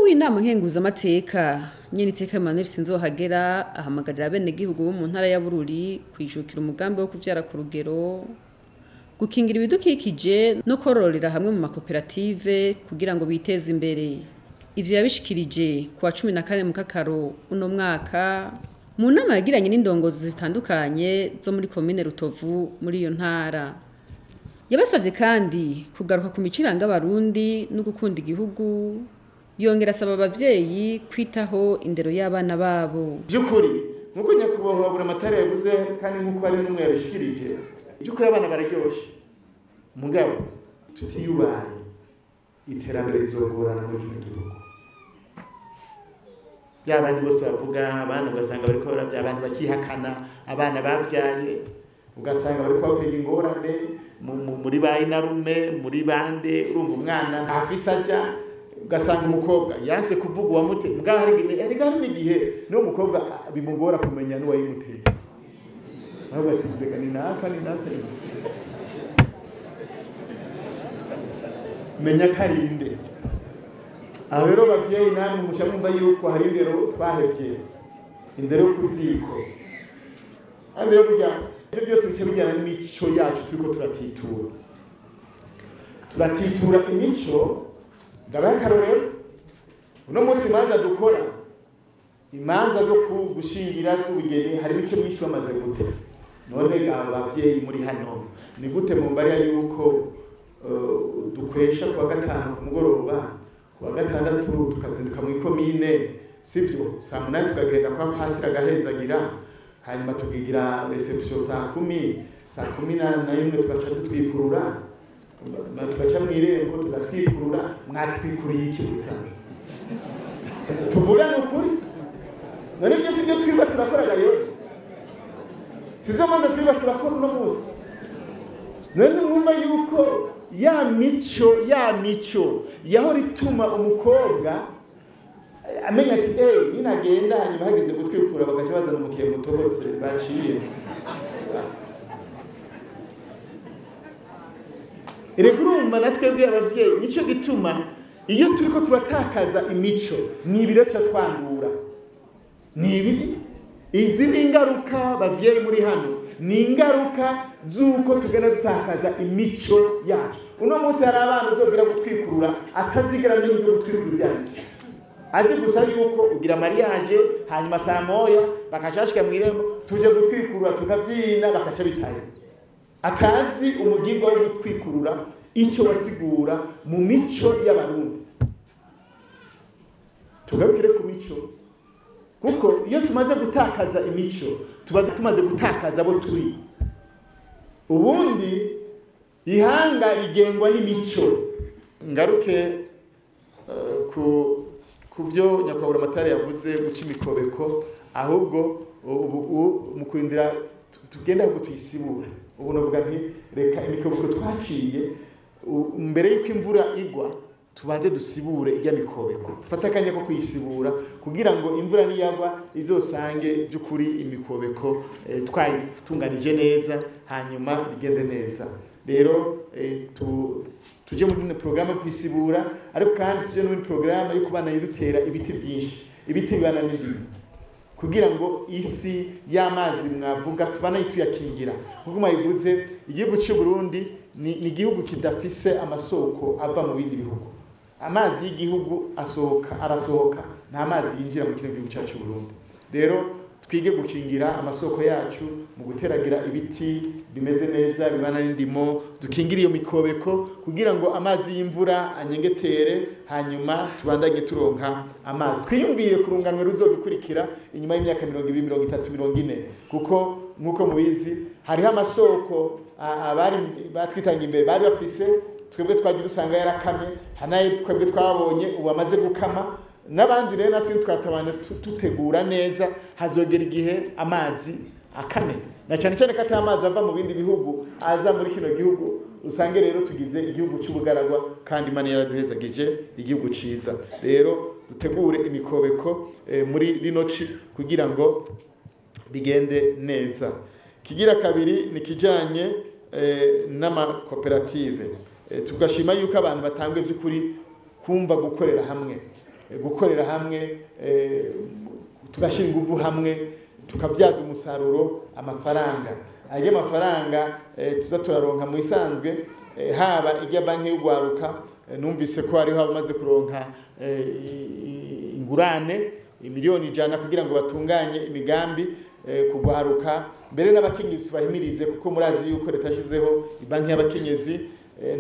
W'inama nkenguzamateka Nyeniteka Emmanuel Sinzohagera ahamagarira abenegihugu bo mu ntara ya Bururi kwijukira umugambi wo kuvyara ku rugero, gukingira ibidukikije no kororera hamwe mu makoperative kugira ngo biteze imbere. Ivyo yabishikirije ku wa 14 Mukakaro uno mwaka mu nama yagiranye n'indongozi zitandukanye zo muri komine Rutovu muri iyo ntara. Yabasavye kandi kugaruka ku mico iranga Abarundi no gukunda igihugu, yongera asaba abavyeyi kwitaho indero y'abana babo. By'ukuri nkuko nyakubahwa Buramatari yavuze kandi nkuko ari n'umwe yabishikirije, by'ukuri abana bararyoshe, mugabo tutiyubaye iterambere rizogorana muri kino gihugu. Byabandi bose bavuga abana ugasanga bariko barabya, abantu bakihakana abana bavyaye, ugasanga bariko bakwega ingorane muri ba inarume, muri bande. Urumva umwana ntafise aja, ugasanga umukobwa yanse kuvuga uwamuteye, mugabo hari n'igihe n'uwo mukobwa bimugora kumenya n'uwayimuteye, ahubwo ati mbega ni naka ni naka, menya karinde. Aho rero bavyeyi namwe muca mwumva yuko hari indero twahevye, indero yo kuziko. Kandi rero burya ibyo byose bica bijyana n'imico yacu turiko turatitura, turatitura imico. Ndabaha akarorero, uno munsi imanza dukora, imanza zo gushingira z'ubugeni, hari imico myinshi bamaze gute. None aba bavyeyi muri hano ni gute mumbarira yuko dukwesha kuwa gatanu ku mugoroba, kuwa gatandatu tukazinduka mu ikomine, sivyo? Saa 8 tukagenda kwa patiri agahezagira, hanyuma tukigira reception saa 10, saa 11 tugaca dutwikurura, tugaca mw'irembo tugatwikurura. Mwatwikuriye iki gusa? Tuvugane ukuri. None ibyo sibyo twirirwa turakoraga yewe? Sizo manza twirirwa turakora uno munsi? None mwumva yuko ya mico yahora ituma umukobwa amenya ati ninagenda, hanyuma hageze gutwikura bagaca bazana umukeye mutobotse baciye. Erega urumva na twebwe abavyeyi nico gituma iyo turiko turatakaza imico ni ibiro tuba twangura, ni ibi. Izi ni ingaruka bavyeyi muri hano, ni ingaruka z'uko tugenda dutakaza imico yacu. Uno munsi hari abana uzogira gutwikurura atazigera amenya ibyo gutwikurura ibyanyu, azi gusa yuko ugira mariage hanyuma saa 1 bakashashika mw'irembo tuje gutwikurura tukavyina bakaca bitaye, atazi umugirwa wo gutwikurura icyo wasigura mu mico y'Abarundi. Tugarukire ku mico, kuko iyo tumaze gutakaza imico tuba tumaze gutakaza abo turi. Ubundi ihanga rigengwa n'imico. Ngaruke ku byo nyakubahwa Buramatari yavuze guca imikobeko, ahubwo ubu mu kurindira tugenda ahubwo tuyisibura. Ubu novuga nti reka imikobeko twaciye mbere yuko imvura igwa tubanze dusibure ijya mikobeko, dufate akanya ko kuyisibura kugira ngo imvura niyagwa izosange by'ukuri imikobeko twayitunganije neza, hanyuma bigende neza. Rero tuje muri programme yo kuyisibura, ariko kandi tuje muri programme yo kubana yidutera ibiti byinshi, ibiti bibana n'indimo, kugira ngo isi y'amazi mwavuga tubana tuyakingira. Nkuko mwabivuze, igihugu cy'u Burundi ni igihugu kidafise amasoko ava mu bindi bihugu. Amazi y'igihugu asohoka, arasohoka, nta mazi yinjira mu kino gihugu cyacu Burundi. Rero twige gukingira amasoko yacu mu guteragira ibiti bimeze neza bibana n'indimo, dukingira iyo mikobeko kugira ngo amazi y'imvura anyengetere, hanyuma tubandanye turonka amazi. Twiyumvire kurunganwe ruzodukurikira inyuma y'imyaka 20, 30, 40, kuko nkuko mubizi hariho amasoko abari batwitanga imbere bari bafise, twebwe twagira usanga yarakamye, hanaye twebwe twabonye ubu amaze gukama. N'abandi rero natwe twatabana tutegura neza, hazogera igihe amazi akame, na cyane cyane ko amazi ava mu bindi bihugu aza muri kino gihugu, usange rero tugize igihugu cy'ubugaragwa, kandi Imana yaraduhezagije igihugu ciza. Rero dutegure imikobeko muri rino ci kugira ngo bigende neza. Kigira kabiri ni kijanye n'amakoperative. Tugashima yuko abantu batangwe by'ukuri kumva gukorera hamwe. gukorera hamwe, tugashyira ingufu hamwe, tukabyaza umusaruro amafaranga. Ajya amafaranga tuza turaronka mu isanzwe, haba ijya banki y'ugwaruka, numvise ko hariho abamaze kuronka ingurane 100,000,000 kugira ngo batunganye imigambi kugwaruka, mbere n'abakenyezi bahimirize, kuko murazi yuko leta yashizeho ibanki y'abakenyezi.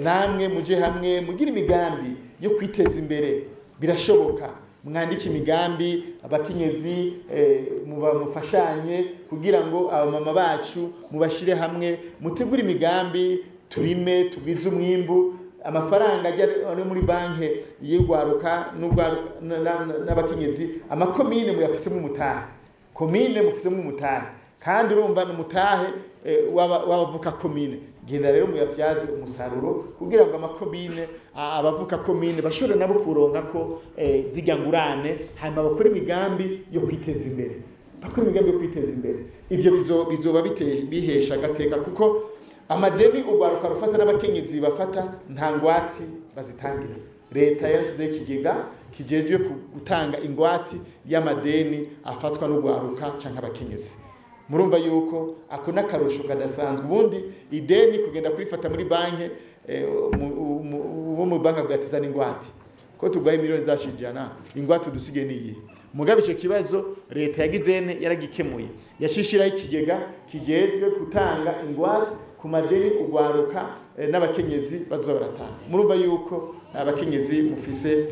Namwe muje hamwe mugira imigambi yo kwiteza imbere, birashoboka. Mwandike imigambi abakenyezi, mufashanye kugira ngo abamama bacu mubashire hamwe, mutegure imigambi, turime tugwize umwimbu. Amafaranga ajya ari muri banki y'ugwaruka n'abakenyezi, amakomine muyafisemo umutahe, komine mufisemo umutahe, kandi urumva n'umutahe w'abavuka komine. Genda rero muyabyaze umusaruro kugira ngo amakomine, abavuka komine bashobore nabo kuronka ko zijya ngurane, hanyuma bakore imigambi yo kwiteza imbere, bakore imigambi yo kwiteza imbere. Ivyo bizoba bihesha agateka, kuko amadeni ugwaruka rufata n'abakenyezi bafata nta ngwati bazitangira. Leta yarashizeho ikigega kijejwe gutanga ingwati y'amadeni afatwa n'ugwaruka canke abakenyezi. Murumva yuko ako n'akarusho kadasanzwe. Ubundi ideni kugenda kurifata muri banki, uwo mu banki bwatizana ingwate, ko tugwaye miliyoni zacu 100, ingwate dusige niyi. Mugabe ico kibazo leta yagize yaragikemuye, yashishiraho ikigega kijejwe gutanga ingwate ku madeni ugwaruka n'abakenyezi bazoba baratanga. Murumva yuko abakenyezi mufise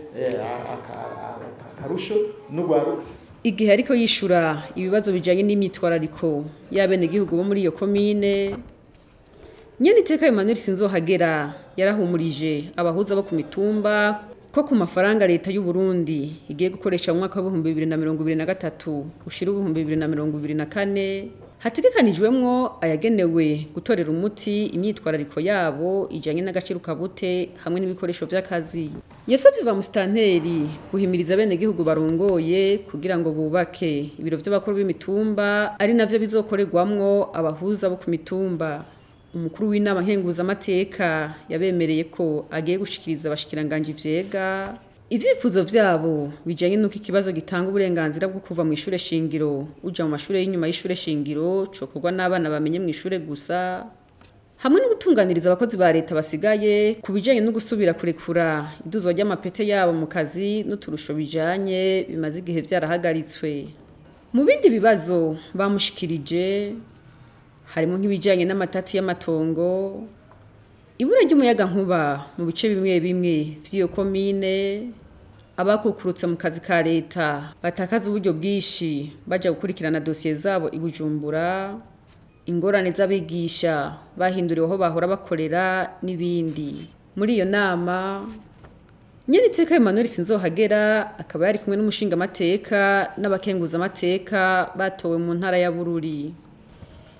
akarusho n'ugwaruka. Igihe ariko yishura ibibazo bijanye n'imyitwarariko y'abenegihugu bo muri iyo komine, Nyeniteka Emmanuel Sinzohagera yarahumurije abahuza bo ku mitumba ko ku mafaranga leta y'u Burundi igiye gukoresha mu mwaka wa 2023 ushira 2024 hategekanijwemwo ayagenewe gutorera umuti imyitwarariko yabo ijanye n'agaciro kabute hamwe n'ibikoresho vy'akazi. Yasavye ba musitanteri guhimiriza abenegihugu barongoye kugira ngo bubake ibiro vy'abakuru b'imitumba, ari navyo bizokorerwamwo abahuza bo ku mitumba. Umukuru w'inama nkenguzamateka yabemereye ko agiye gushikiriza abashikiranganje ivyega ivyifuzo vyabo bijanye n'uko ikibazo gitanga uburenganzira bwo kuva mu ishure shingiro uja mu mashure y'inyuma y'ishure shingiro cokorwa n'abana bamenye mu ishure gusa, hamwe no gutunganiriza abakozi ba leta basigaye ku bijanye no gusubira kurekura iduzwa ry'amapete yabo mu kazi n'uturusho bijanye bimaze igihe vyarahagaritswe. Mu bindi bibazo bamushikirije harimo nk'ibijanye n'amatati y'amatongo, ibura ry'umuyaga nkuba mu bice bimwe bimwe vy'iyo komine, abakukurutse mu kazi ka leta batakaza uburyo bwinshi baja gukurikirana dosiye zabo i Bujumbura, ingorane z'abigisha bahinduriwe aho bahora bakorera n'ibindi. Muri iyo nama Nyeniteka Emmanuel Sinzohagera akaba yari kumwe n'umushingamateka n'abakenguzamateka batowe mu ntara ya Bururi.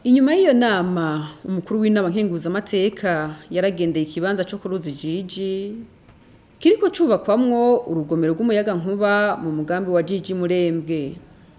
Inyuma y'iyo nama, umukuru w'inama nkenguzamateka yaragendeye ikibanza cyo ku ruzi Jiji kiriko cubakwamwo urugomero rw'umuyaga nkuba mu mugambi wa Jiji Murembwe.